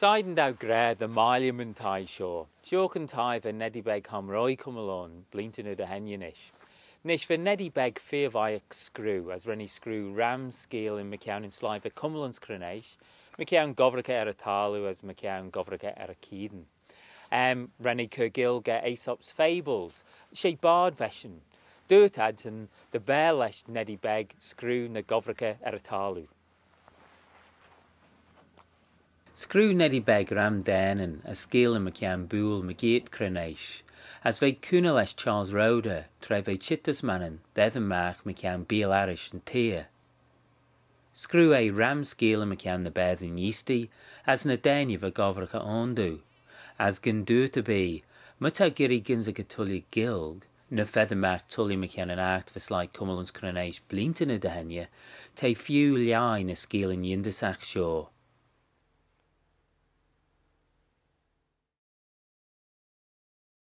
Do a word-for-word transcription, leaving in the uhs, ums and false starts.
Deign dou gra dy mie lhiam yn thie shoh. Shoh yn thie va Neddie Begg Homroy cummal ayn, bleeantyn dy henney nish. Nish, va Neddie Begg feer vie ec screeu, as ren eh screeu ram skeealyn mychione yn sleih va cummal ayns Craneish, mychione gobbraghey er y thalloo as mychione gobbraghey er y cheayn. Em, ren eh cur Gaelg er Aesop's Fables, she bard v'eshyn. Dooyrt ad shen dy baare lesh Neddie Begg screeu ny gobbraghey er y thalloo. Screeu Neddie Begg ram daanyn as skeealyn mychione buill mygeayrt Craneish, as v'eh cooney lesh Charles Rhoda tra v'eh çheet dys Mannin dy eddie magh mychione beeal-arrish yn theay. Screeu eh ram skeealyn mychione ny baatyn eeastee as ny deiney va gobbraghey ayndoo, as gyn dooyrt erbee, my ta geearree gynsaghey tooilley Gaelg, ny feddyn magh tooilley mychione yn aght va sleih cummal ayns Craneish bleeantyn dy henney, t'eh feeu lhaih ny skeealyn yindyssagh shoh.